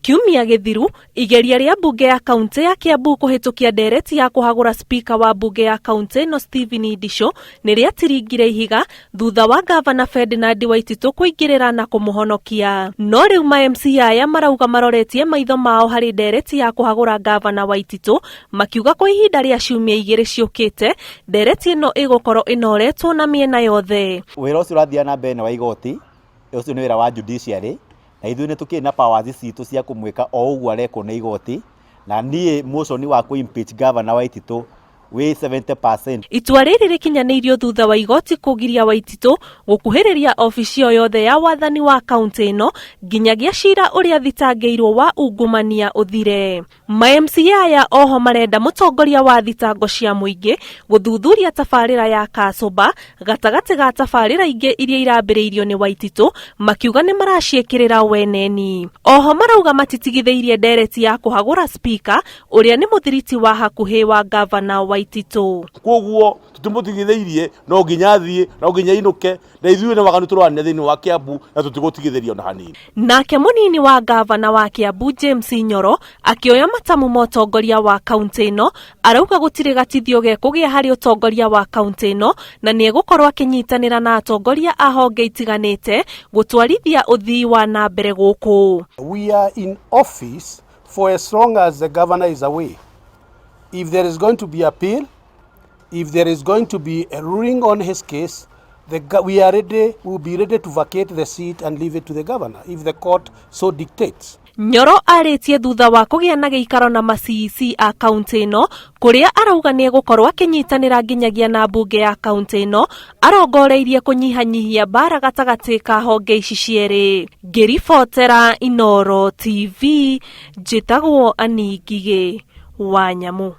Kiumia gĩthiru, igeria rĩa mbunge ya kaunti ya Kiambu kũhĩtũkia ndereti ya kũhagũra spika wa mbunge ya kaunti ĩno Stephen Ndicũ nĩ rĩatiringire ihiga thutha wa gavana Ferdinand Waititu kũingĩrĩra na kũmũhonokia. No rĩu ma MCA aya marauga maroretie maitho mao harĩ ndereti ya kũhagũra gavana Waititu, makiuga kwa ihinda rĩa ciumia igĩrĩ ciũkĩte ndereti ĩno ĩgũkorwo ĩnoretwo na mĩena yothe. Wĩra ũcio ũrathiĩ na mbere nĩ wa igoti, ũcio nĩ wĩra wa judiciary, na ithuĩ nĩ tũkĩrĩ na powers citũ cia kũmwĩka o ũguo arekwo nĩ igoti, na niĩ motion wa kũ impeach governor Waititũ wĩ 70%. Itua rĩrĩ rĩkinyanĩirio thutha wa igoti kũgiria Waititũ gũkuhĩrĩria obici o yothe ya wathani wa kaunti ĩno nginyagia cira ũrĩa athitangĩirwo wa ungumania ũthire. Ma MCA aya oho marenda mũtongoria wa thitango cia mũingĩ gũthuthuria tabarĩra ya Kasũmba gatagatĩ ga tabarĩra ingĩ iria irambĩrĩirio nĩ Waititũ, makiuga nĩ maraciĩkĩrĩra weneni. Oho marauga matitigithĩirie ndereti ya kũhagũra spika ũrĩa nĩ mũthiriti wa hakuhĩ wa gavana Waititũ. Koguo tũtimũtigithĩirie, no nginya athiĩ, no nginya ainũke, na ithuĩ nĩ waganu tũrwanire thĩinĩ wa Kiambu na tũtigũtigithĩria ona hanini. Nake mũnini wa gavana wa Kiambu James Nyoro akĩoya matamu ma ũtongoria wa kaunti ĩno, arauga gũtirĩ gatithio gekũgĩa harĩ ũtongoria wa kaunti ĩno na nĩ egũkorwo akĩnyitanĩra na atongoria a honge itiganĩte gũtwarithia ũthii wa na mbere gũkũ. We are in office for as long as the governor is away. If there is going to be appeal, if there is going to be a ruling on his case, we are ready, we will be ready to vacate the seat and leave it to the governor if the court so dictates. Nyoro arĩtie thutha wa kũgĩa na gĩikaro na ma CEC a kaunti ĩno, kũrĩa arauga nĩ egũkorwo akĩnyitanĩra nginyagia na mbunge ya kaunti ĩno, arongoreirie kũnyihanyihia mbara gatagatĩ ka honge ici cierĩ. Ngĩribotera Inooro TV, njĩtagwo Annie Ngigĩ wa Nyamu.